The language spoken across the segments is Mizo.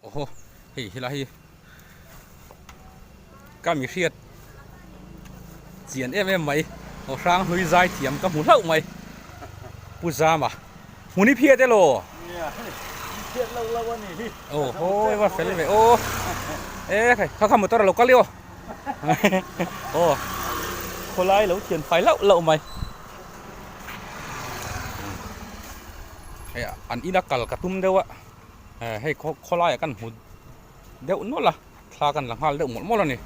Awhaw hei helai hi ka mi hriat chian em em mai aw hrang hlui zai thiam ka hmu hlauh mai Pu Zama hmun i phiat elaw? Aw haw va fel ve aw e khai kha kha motor a lo kal i aw aw khawlai lo thian fai hlauh hlauh mai hei an ina kal ka tum deuh a hei khawlaiah kan hmu deuh nawlh a thla kan la nghal deuh mawlh mawlh a ni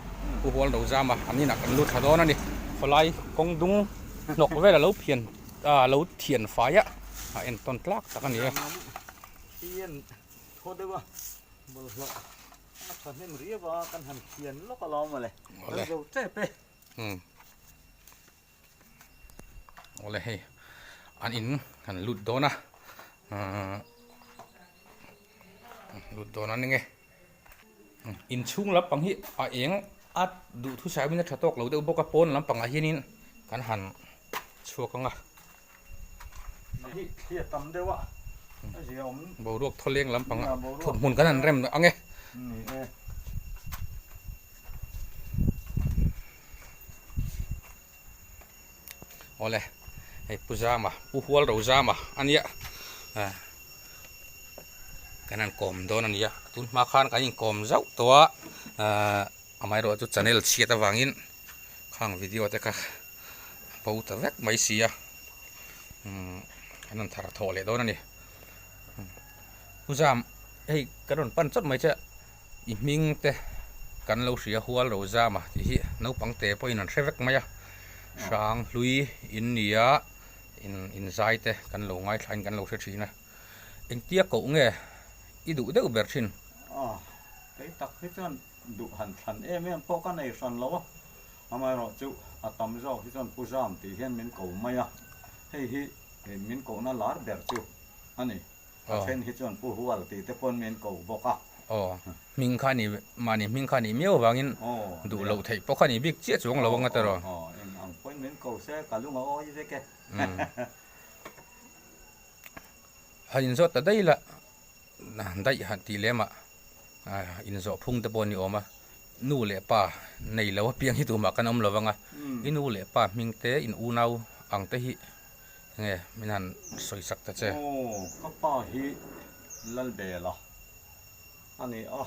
Pu Hual Rozama an inah kan lut thla dawn a ni khawlai kawng dung hnawk vel a lo phian a lo thian fai a a entawn tlak tak a ni e. Awle hei an in kan lut dawn a lut dawn a ni nge inchhung lampang hi a eng a duhthusam in a tha tawk lo deuh bawk a pawn lampang ah hianin kan han chhuak ang a boruak thawleng lampang ah thut hmun kan han rem ang e. Awle hei Pu Zama Pu Hual Ro Zama a nia ah kan han kawm dawn a nia tun hma khan kan inkawm zauh tawh a ah amaherawhchu chu channel chhiat avangin khang video te kha a bo ta vek mai si a umm kan han thar thawh leh dawn a ni Pu Zam hei kan rawn pan chawt mai che. I hming te kan lo hria hual ro zam a tih hi naupang te pawhin an hre vek mai a, hrang hlui in ni a in in zai te kan lo ngaithla in kan lo hre thin a, engtia koh nge i duh deuh ber thin? Aw, kei tak hi chuan duh han thlan em em pawh ka nei hran lo a, amaherawhchu a tam zawk hi chuan Pu Zam tih hian min ko mai a, hei hi min kohna lar ber chu a ni. A then hi chuan Pu Hual tih te pawn min ko bawk a. Aw, hming kha ni, mahni hming kha nih miau avangin duh loh theih pawh kha ni bik chiah chuang lo anga tiraw. Aw, eng ang pawhin min ko se ka lung a awi vek e. Han inzawt ta daih la, daih han tih lem ah inzawh phung te pawh a ni awm a, nu leh pa nei lo apiang hi tumah kan awm lo vang a, i nu leh pa hming te in unau ang te hi Nge min han sawi sak ta che. Aw, ka pa hi Lalbela a ni a,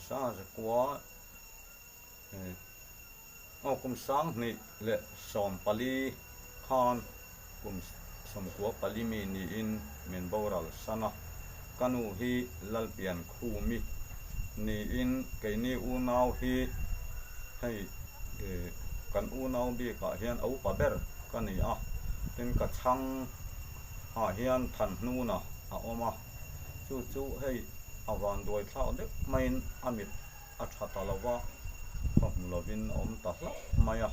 Sangzakua aw kum 2014 khan kum 94 mi niin min boral san a, ka nu hi Lalpiankhumi niin keini unau hi hei Kan unau bikah hian a upa ber ka ni a, tin ka chhang ah hian than hnuna a awm a, chu chu hei a van duai thlak deuh maiin a mit a tha ta lo va, khaw hmu lovin a awm ta hlauh mai a.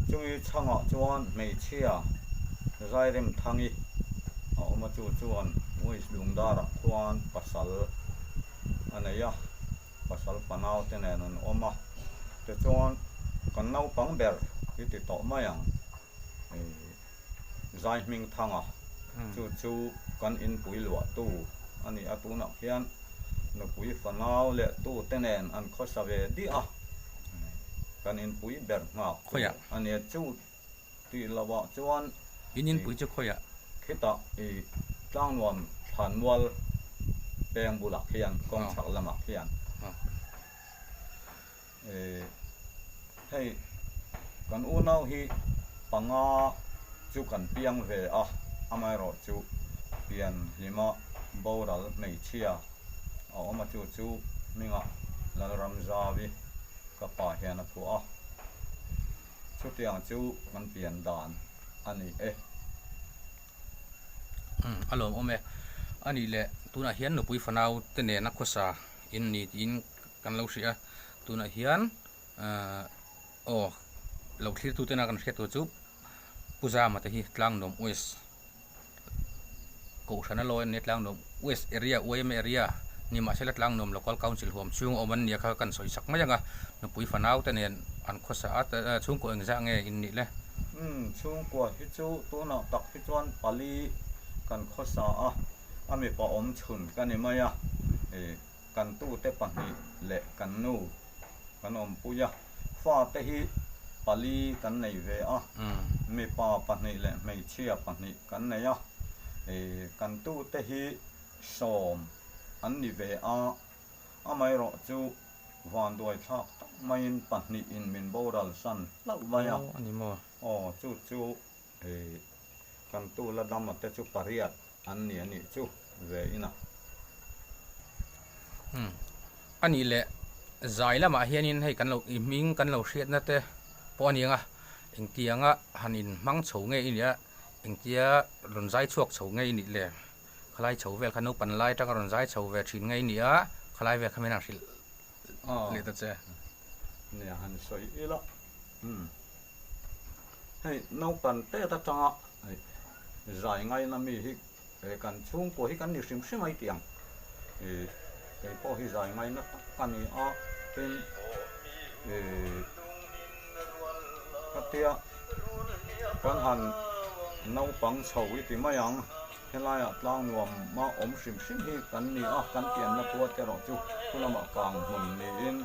Chumi chhangah chuan hmeichhia Zairem Thangi a awm a, chu chuan West Lungdarah khuan pasal a nei a. Pasal fanau te nen an awm a, tichuan kan naupang ber i ti tawh mai ang, Zai Hmingthanga chu chu kan inpui luahtu a ni a, tunah khian nupui fanau leh tu te nen an khawsa ve diah a, kan inpui ber nghak chu a ni a, chu tih lovah chuan In inpui chu khawiah? Khitah i Tlangnuam Thlanmual peng bulah khian kawng chhak lamah khian hei kan unau hi panga chu kan piang ve a, amaherawh chu pian hlima boral hmeichhia a awm a chu chu hmingah Lalramzavi ka pa hian a phuah a. Chutiang chu kan pian dan a ni e. Umm a lawm awm e. A nih leh tunah hian nupui fanau te nena khawsa in ni tiin kan lo hria a, tunah hian ahh aw lo thlir tu tena kan hriat tur chu Pu Zama te hi Tlangnuam West Kohhrana lawi an nia Tlangnuam West Area YMA Area ni mahsela Tlangnuam Local Council huam chhung awm an nia kha kan sawi sak mai ang a, nupui fanau te nen an khawsa a chhungkua engzah nge in nih le? Umm chhungkua hi chu tunah tak hi chuan pali kan khawsa a, A mipa awm chhun ka ni mai a, kan tute pahnih leh kan nu kan awmpui a, fate hi pali kan nei ve a, mipa pahnih leh hmeichhia pahnih kan nei a, kan tute hi sawm an ni ve a, amaherawh chu vanduai thlak tak maiin pahnihin min boral san hlauh mai a, aw chu chu Kan tu la dama te chu pariat an ni a nih chu ve in a. Umm a nih leh zai lamah hianin hei kan lo i hming kan lo hriatna te pawh a ni ang a, engtianga han in hmang chho nge i nih a, engtia rawn zai chhuak chho nge i nih le, khalai chho vel kha naupan lai atanga rawn zai chho ve thin nge i nih a, khalai vel kha min han hrilh leh ta che. Nia han sawi ila umm. Hei naupan tet atanga zai ngaina mi hi kan chhungkua hi kan ni hrim hrim ai tih ang. Kei pawh hi zai ngaina tak ka ni a, tin khatia kan han naupang chho i ti mai ang, helaiah tlang nuam a awm hrim hrim hi kan ni a, kan pianna khua te erawh chu khu lamah kang hmun niin.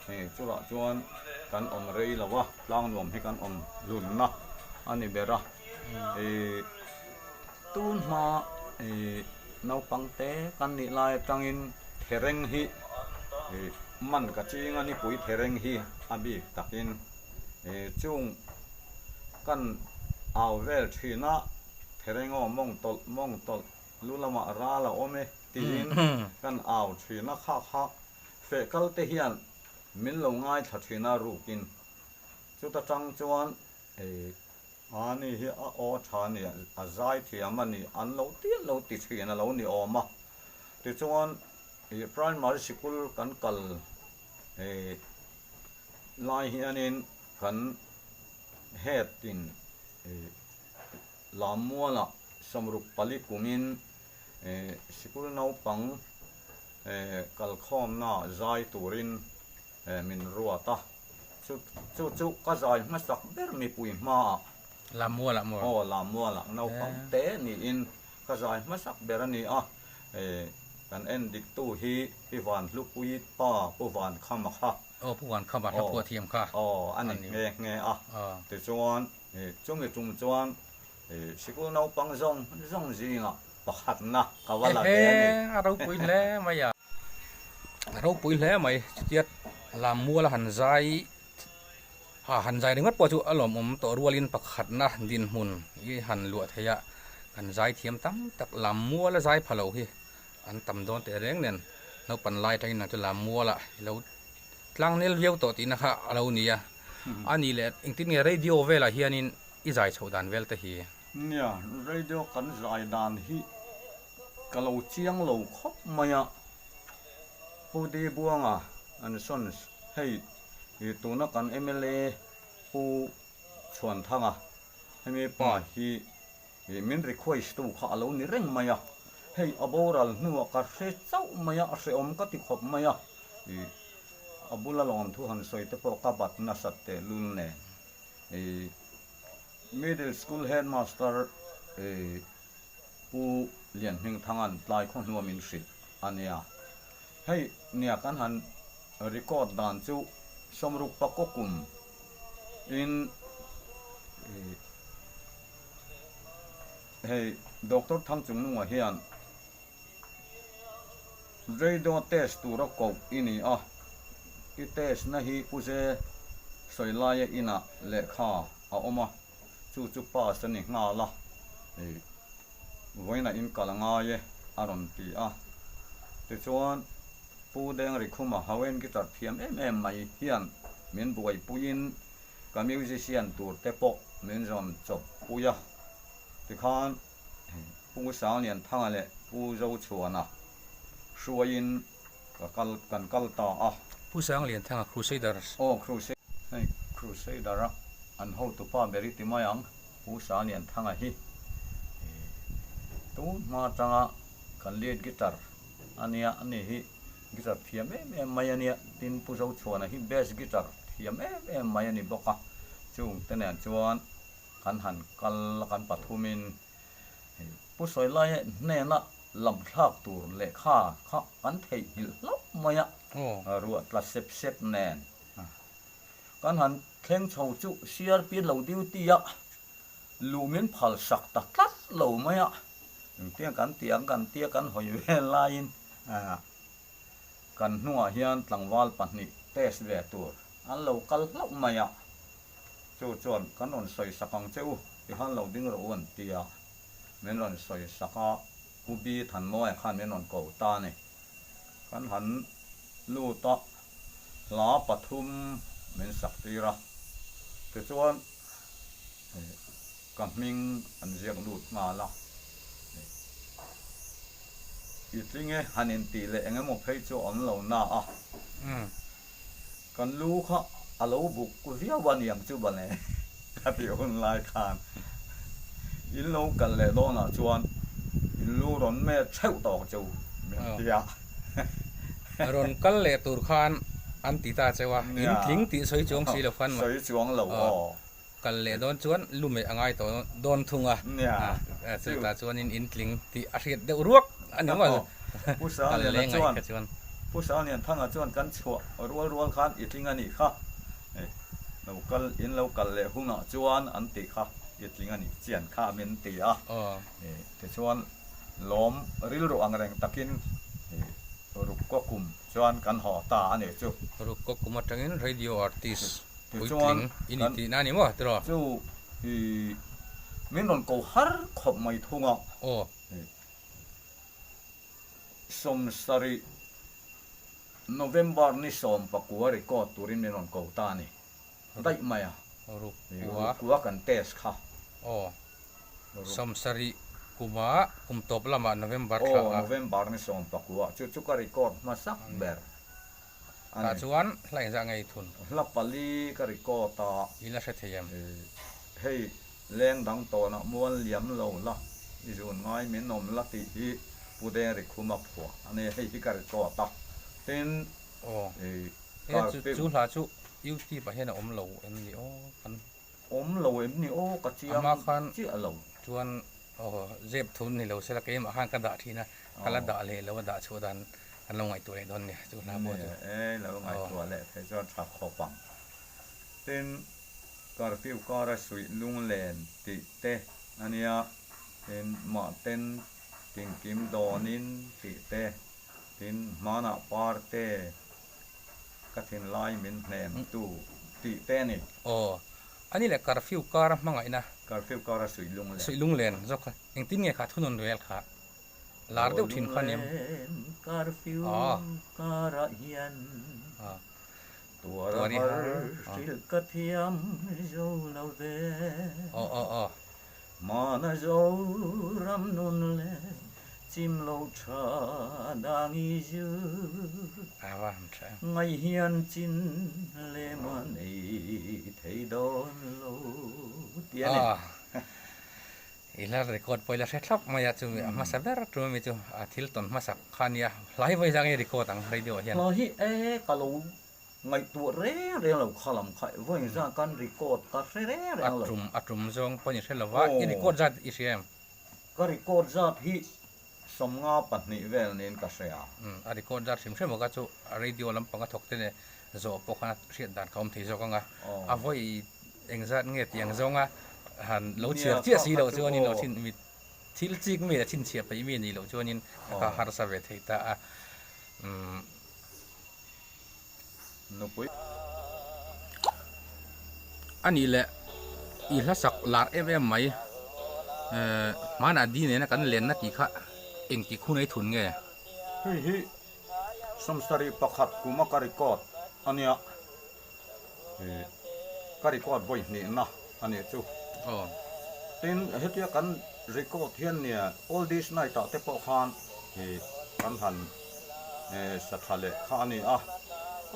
Hei chuvah chuan kan awm rei lo a, tlang nuam hi kan awm hlunna a ni ber a. Ih tun hma ih naupang te kan nih lai atangin thereng hi ih man ka ching a, nipui thereng hi a bik takin ih chung kan au vel thin a, thereng aw mawng tawlh mawng tawlh lu lamah ral a awm e tiin kan au thin a, kha kha Feh kal te hian min lo ngaithla thin a rukin chuta tang chuan ei ani hi a aw tha a ni a zai thiam a ni an lo tial lo ti thin a lo ni awm a tichuan ih primary sikul kan kal ei lai hianin kan head in ih Lammualah sawmruk pali kumin sikul naupang kalkhawmna zai turin min ruat a, chu chu ka zai hmasak ber mipui hmaah. Lammualah maw? Aw, Lammualah naupang te niin ka zai hmasak ber a ni a, kan en diktu hi Pi Vanhlupuii pa Pu Vankhama kha. Aw, Pu Vankhama hla phuah thiam kha. Aw, a ni nghe nghe a, tichuan Chumi tum chuan sikul naupang zawng zawng zingah pakhatna ka va la ve a ni. Ehe, a ropui hle mai a. A ropui hle mai, chutia Lammuala han zai, ha han zai ringawt pawh chu a lawmawm tawh rualin pakhatna dinhmun i han luah thei a, kan zai thiam tam tak Lammuala zai pha lo hi an tam dawn teh reng nen naupan lai atangin nang chu Lammuala i lo Tlangnel viau tawh tihna kha a lo ni a, a nih leh engtin nge radio velah hianin i zai chhoh dan vel te hi? Nia, radio kan zai dan hi ka lo chiang lo khawp mai a, Pu Di Buanga and Sons hei tuna kan mla Pu Chhuanthanga hemi pa hi Ih min request tu kha a lo ni reng mai a, hei a boral hnuah ka hre chauh mai a, a hrehawm ka ti khawp mai a, ih a bula lawmthu han sawi te pawh ka bat nasat tehlul nen. Ih Middle School Headmaster ih Pu Lianhmingthanga'n tlai khaw hnua min hrilh a nia. Hei nia kan han record dan chu sawmruk pakaw kum in ih Hei Doctor Thangchungnunga hian radio test tura koh i ni a, i test na hi Pu Ze sawi laia inah lehkha a awm a, chu chu pass a ni nghal a, hei vawiinah in kal a ngai e a rawn ti a. Tichuan Pu Dengrikhuma Hawaiian guitar thiam em em mai hian min buaipuiin Ka musician tur te pawh min rawn chawp pui a, tikhan Pu Sanglianthanga leh Pu Zochhuana hruaiin ka kal kan kal ta a. Pu Sanglianthanga Crusaders. Aw Crusade hei Crusader a an hotupa ber i ti mai ang Pu Sanglianthanga hi tun hma atanga kan lead guitar a nia ani hi. Guitar thiam em em mai a nia, tin Pu Zochhuana hi bass guitar thiam em em mai a ni bawk a, chung te nen chuan kan han kal a kan pathumin Pu Sawilaia hnena Lam thlak tur lehkha kha kan theihnghilh hlauh mai a, ruah tla sep sep nen kan han thleng chho chu CRP lo duty a luh min phal sak ta tlat lo mai a, engtiang kan tih ang kan tia kan hawi vel laiin kan hnungah hian tlangval pahnih test ve tur an lo kal hlauh mai a, chu chuan kan rawn sawi sak ang che u tikhan lo ding rawh u an ti a. Min rawn sawi sak a, Pu Bi Thanmawia khan min rawn ko ta a ni. Kan han lut a, hla pathum min sak tir a, tichuan ka hming an ziak lut nghal a. I tling e han intih leh eng emaw phei chu a awm lo na a. Kan lu kha a lo buk viau a niang chu bale ka tih hun lai khan in lo kal leh dawnah chuan in lu rawn met theuh tawk chu min ti a. Rawn kal leh tur khan an ti ta cheu a, in tling tih sawi chuang si lo khan maw. Sawi chuang lo aw. Kal leh dawn chuan lu meh a ngai tawh dawn thung a, chutah chuanin in tling tih a hriat deuh ruak a ni maw? Kal leh ngaih kha chuan. Pu Sanglianthanga chuan kan chhuah rual rual khan i tling a nih kha, lo kal in lo kal leh hunah chuan an tih kha i tling a nih chian kha min ti a, tichuan lawm rilru ang reng takin ruk kaw kum chuan kan haw ta a nih chu. Ruk kaw kum atangin radio artist Puitling i ni tihna a ni maw tiraw? Chu i min rawn ko har khawp mai thung a. Aw. 70 November ni 19 record turin min rawn ko ta a ni. Daih mai a. Rukua. Rukua kan test kha. Aw. 70 kuma kum tawp lamah November thla a. Aw November ni 19 chu chu ka record hmasak ber. Tah chuan hla engzah ngei thun? Hla pali ka record a. I la hre thei em? Hei leng dang tawnah mual liam lo la, i zun ngai min awm la tih hi Pu Deng Rikhuma phuah a ni. Hei hi ka record a. Tin, Aw, he chu hla chu YouTube ah hian a awm lo em ni aw? Kan. Awm lo em ni aw? Ka chiang chiah lo. Chuan aw zep thun ni lo sela keimah khan ka dah thin a, ka la dah leh lo a dah chhuah dan kan lo ngaihtuah leh dawn nia chu hla pawh chu. Ni e, lo ngaihtuah leh theih chuan tha khawp ang. Tin, curfew kara suih lunglen tih te a nia, tin mahten tinkim dawnin tih te, tin hmanah parte ka thinlai min hnem tu tih te a ni. Aw, a ni leh curfew kara hmangaihna. Curfew kara suih lunglen. Suih lunglen zawk kha engtin nge kha thunun rel kha lar deuh thin kha aniam. Curfew karah hian tuar a har hrilh ka thiam zo lo ve. Aw aw aw. Hmana Zoram nun leh chim lo tha dang i zir. Ngai hian chin lem a nei thei dawn lo ti a ni. I hla record pawh i la hre thlap mai a, chu a hmasa ber tum ami chu a thil tawn hmasak kha a nia, hlai vawi zang i record ang radio ah hian. Hla hi e ka lo Ngaihtuah reng reng lo kha lam kha vawiin zan kan record ka hre reng reng lo. A tum a tum zawng pawhin i hre lo va, i record zat i hria em? Ka record zat hi 52 vel niin ka hria. Umm a record zat hrim hrim awka chu radio lampang a thawk te leh zawh pawh khan a hriat dan kha awm thei zawk ang a, a vawi engzat nge tih ang zawnga han lo chhiar chiah si loh chuanin lo chhin mi thil chik mi leh chhinchhiah peih mi nih loh chuanin a harsa ve thei ta a. Umm. Nupui. A nih leh i hla sak lar em em mai hmanah di nena kan lenna tih kha engtik hun ei thun nge? Hei hi 71 kuma ka record a nia, ka record vawi hnihna a nih chu. Tin, hetia kan record hian nia oldies night ah te pawh khan kan han sa tha leh kha a ni a,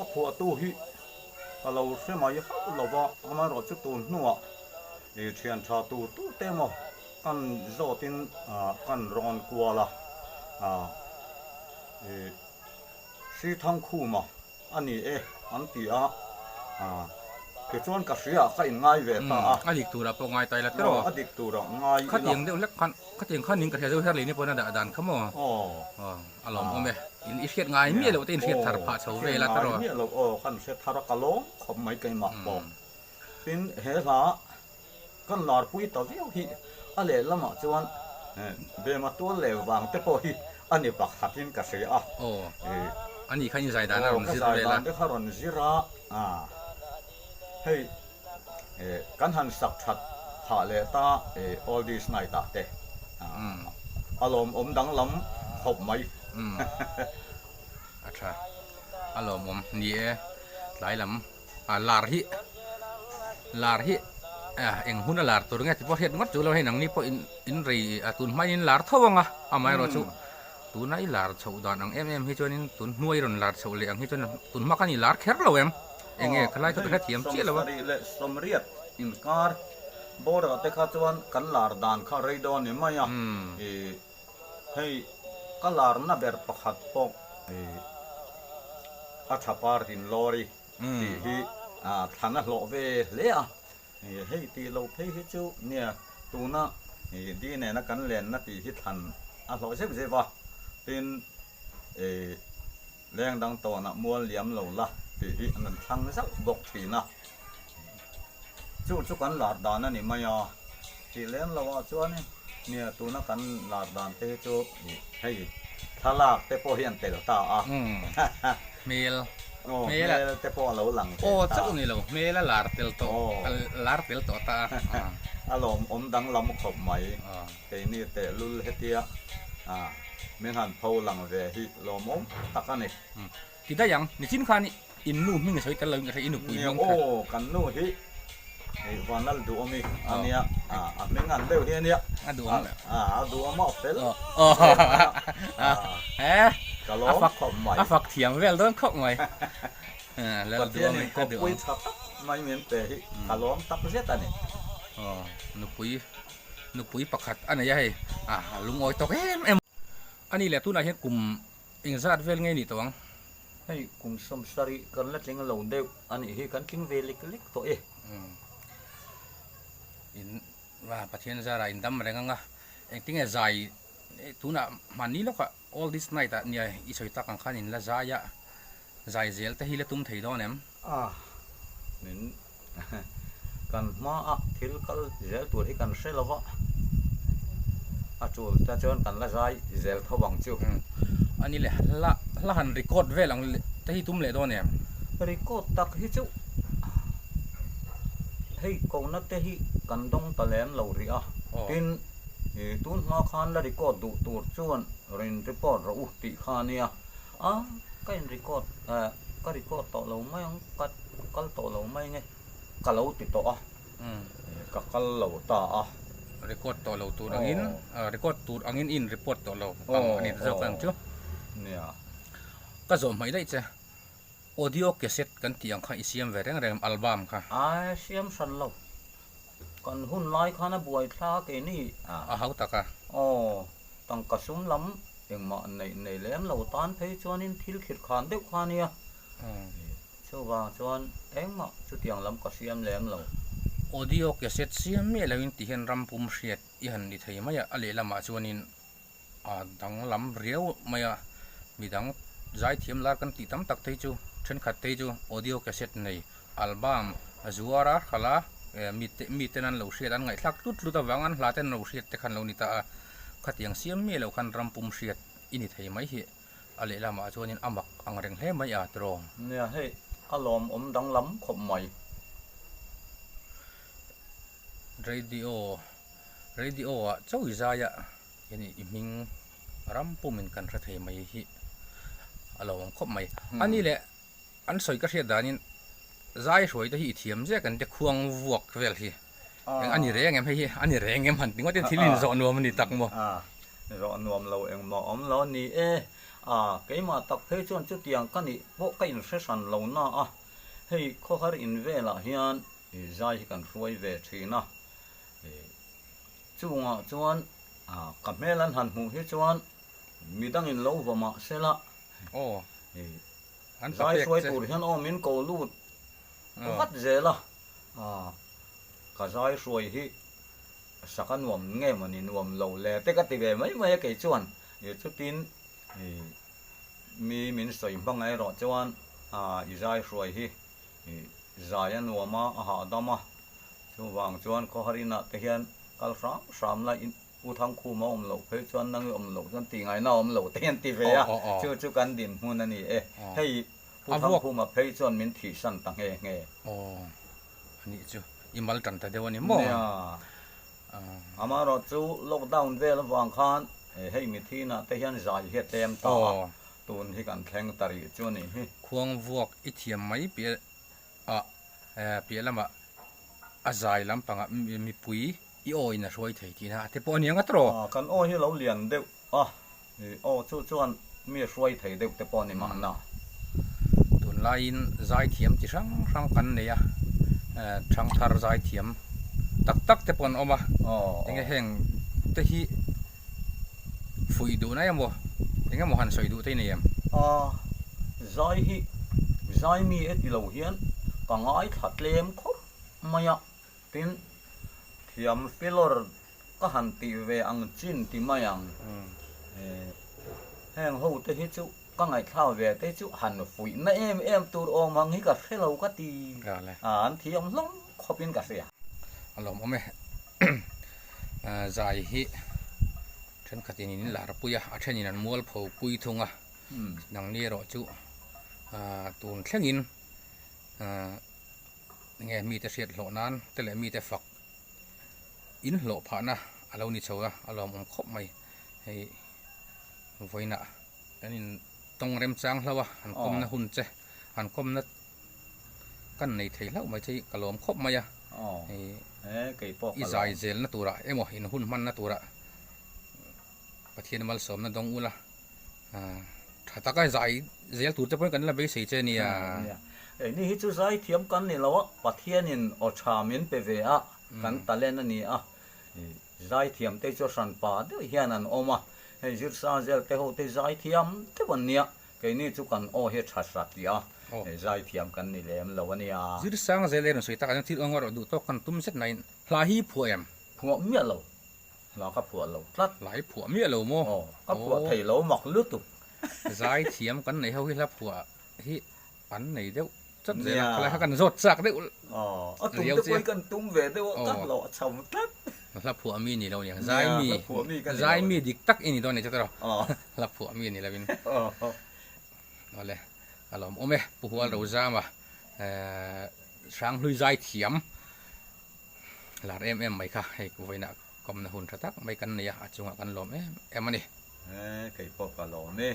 a phuahtu hi ka lo hre mai hauh lo va, amaherawhchu tun hnuah thian tha tur tur te emaw kan zawtin kan rawn kual a, Sri Thangkhuma a ni e an ti a, Tichuan ka hria ka inngai ve ta a. A dik turah pawh ngai ta ila tiraw? Aw, a dik turah ngai ila. Khatiang deuh hlek khan, khatiang khan ning ka hria zo her leh pawhin a dah dan kha maw? Aw. Aw, a lawmawm e. In i hriat ngai miah loh te in hriat thar phah chho ve ila tiraw? Aw, hriat ngai miah loh aw, kan hre thar a, ka lawm khawp mai keimah pawh. Tin, he hla kan larpui ta viau hi a lehlamah chuan Bema tual leh vang te pawh hi a ni pakhatin ka hria a. Aw, a ni kha in zai dan a rawn zir vel a. Aw, ka zai dan te kha rawn zir a, hei kan han sak that phah leh ta All This Night ah te a lawmawm danglam khawp mai. A tha, a lawmawm ni e, tlai lam. A lar hi lar hi eng huna lar tur nge ti pawh hriat ngawt chu lo hei nangni pawh in in rei a tun hmain in lar tho ang a amaherawh chu tuna i lar chhoh dan ang em em hi chuanin tun hnuai rawn lar chhoh leh ang hi chuan tun hma khan i lar kher lo em eng nge khalai kha ka hrethiam chiah lo a. Sawmsarih leh sawmriat inkar bawrah te kha chuan kan lar dan kha rei dawn ni mai a i hei ka larna ber pakhat pawh i a tha par din lawri. Tih hi thlan a hlawh ve hle a, hei tih lo phei hi chu nia tuna di nena kan lenna tih hi thlan a hlawh zeuh zeuh a, tin leng dang tawnah mual liam lo la tih hi an rawn thlang zauh bawk thin a, chu chu kan lar dan a ni mai a, tih lem loh ah chuan nia tuna kan lar dan te hi chu hei thlalak te pawh hi an tel ta a. Hmel Aw, hmel te pawh a lo lang tel ta. Aw chauh ni lo, hmel a lar tel tawh, a lar tel tawh ta a. A lawmawm danglam khawp mai, keini tehlul hetia min han pho lang ve hi lawmawm tak a ni. Ti daih ang, nichin khan in nu hming i sawi tel lo in ka hria, i nupui hming kha. Aw, kan nu hi Vanlal Duhawmi a nia, a hming an deuh hi a nia. A duhawm le. A duhawm a fel. Ka lawm khawp mai. A fak thiam vel dawn khawp mai. Lal Duhawmi ka duhawm. Pathianin kawppui tha tak mai min pe hi ka lawm tak zet a ni. Aw, nupui, nupui pakhat a nei a hei, a lungawi tawk em em. A ni leh tunah hian kum Engzat vel nge nih tawh ang? Hei kum 70 kan la tling lo deuh a nih hi, kan tling ve lek lek tawh e. In va Pathian zara in dam reng ang a, engtinge zai tunah hmanni lawkah all this night ah nia i sawi tak ang khan in la zai a, zai zel te hi la tum thei dawn em? A, min kan hmaah thil kal zel tur hi kan hre lo va, a tul ta chuan kan la zai zel tho ang chu. A ni le, hla hla han record vel ang te hi tum leh dawn em? Record tak hi chu hei kohna te hi kan dawng ta lem lo rih a, tin tun hma khan la record duh tur chuan rawn report rawh u tih kha a nia. A, ka in record eh ka record tawh lo mai ang, ka kal tawh lo mai nge ka lo ti tawh a, ka kal lo ta a. Record tawh lo tur angin, record tur angin i in report tawh lo ang a ni ta zawk ang chu. Nia. Ka zawh hmaih daih che, audio cassette kan tih ang kha i siam ve reng reng em album kha? Ai siam hran lo, kan hun lai khan a buai thla keini. A hau tak a. Aw. Tangka sum lam engmah neih nei lem lo tan phei chuanin thil khirh khan deuh kha ania. Chuvang chuan engmah chutiang lam ka siam lem lo. Audio cassette siam miah loin ti hian ram pum hriat i han ni thei mai a, a lehlamah chuanin a danglam riau mai a, midang zaithiam lar kan tih tam tak te hi chu thenkhat te hi chu audio cassette nei album a zuar a hralh a mite miten an lo hriat an ngaihthlak tlut tlut avang an hla ten an lo hriat te khan lo ni ta a khatiang siam miah loh khan ram pum hriat i ni thei mai hi a lehlamah chuanin a mak ang reng hle mai a tiraw. Nia hei a lawmawm danglam khawp mai. Radio radio ah chawi zai a hian i hming ram pumin kan hre thei mai hi a lawmawm khawp mai. Ani leh An sawi ka hriat danin zai hruai te hi i thiam zek an ti khuang vuak vel hi eng a ni reng em hei hi a ni reng em han ti ngawt in thil in zawh nuam a ni tak maw. A zawh nuam lo engmah awm lo a ni e. A keimah tak phei chuan chutiang ka nih pawh ka inhre hran lo na a, hei khawhar in velah hian zai hi kan hruai ve thin a, chungah chuan ka hmel an han hmuh hi chuan midangin lo va mah sela Aw. Zai hruai tur hian aw min ko lut vat zel a. A, ka zai hruai hi sak a nuam nge maw ni nuam lo le te ka ti ve mai mai a kei chuan chutin mi min sawi hmang erawh chuan i zai hruai hi zai a nuam a, a hahdam a, chuvang chuan khawhar inah te hian kal hram hram la U Thangkhuma awm loh phei chuan nang i awm loh chuan tih ngaihna awm loh te hian ti ve a, chu chu kan dinhmun a ni e. Hei Pu Thangkhuma phei chuan min thihsan ta nghe nghe. Aw, a nih chu i mal tan ta deuh a ni maw? Nia, amaherawh chu lockdown vel avang khan hei mithinah te hian zai hi a tlem ta a, tun hi kan thleng ta rih chu a nih hi. Khuang vuak i thiam mai piah ah piah lamah a zai lampangah mipui I aw in a hruai thei tihna a te pawh a ni ang a tawh. Kan aw hi lo lian deuh a, aw chu chuan mi a hruai thei deuh te pawh a ni mahna. Tunlaiin zaithiam chi hrang hrang kan nei a, thangthar zaithiam tak tak te pawh an awm a, enge heng te hi fuih duhna emaw eng emaw han sawi duh te i nei em? Zai hi zai mi e ti lo hian ka ngaithla tlem khawp mai a. Tin, thiam filawr ka han tih ve ang chin ti mai ang. Heng ho te hi chu ka ngaihthlak ve te chu han fuihna em em tur awm ang hi ka hre lo ka ti. An thiam hlawm khawp in ka hria. A lawmawm e. Zai hi thenkhat in in lar pui a, a then in an mualpho pui thung a. Nangni erawh chu tun thlengin Enge mite hriat hlawh nan te leh mite fak in hlawh phahna a lo ni chho a, a lawmawm khawp mai. Hei vawiinah kan in tawng remchang hlauh a, han kawmna hun che, han kawmna kan nei thei hlauh mai che hi ka lawm khawp mai a. Hei i zai zelna turah emaw in hun hmanna turah Pathian malsawmna dawng ula tha taka zai zel tur te pawhin kan la beisei che nia. Nia, ni hi chu zai thiam kan ni lo a, Pathianin aw tha min pe ve a, kan talent a ni a, zai thiam te chu hran pa deuh hian an awm a, hei Zirsa zel te ho te zai thiam deuh an nia, keini chu kan aw hi tha hrat tih a, zai thiam kan ni lem lo a nia. Zirsang zel e rawn sawi tak a, thil awng erawh duh tawk kan tum zet nain hla hi phuah em? Phuah miah lo. Hla ka phuah lo tlat. Hla i phuah miah lo maw? Aw, ka phuah thei lo mak lutuk. Zai thiam kan nei ho hi hla phuah hi an nei deuh chat zel a, khalai kha kan zawt chak deuh Aw, a tum te pawhin kan tum ve deuh a, ka hlawh chho tlat. Hla phuah mi ni lo niang, zai mi, zai mi dik tak i ni dawn ni chat erawh, hla phuah mi ni lovin. Awle, a lawmawm e, Pu Hual Rozama, Hranghlui zai thiam. Lar em em mai kha hei vawiinah kawmna hun tha tak mai kan nei a, a chungah kan lawm em em a ni. He kei pawh ka lawm e.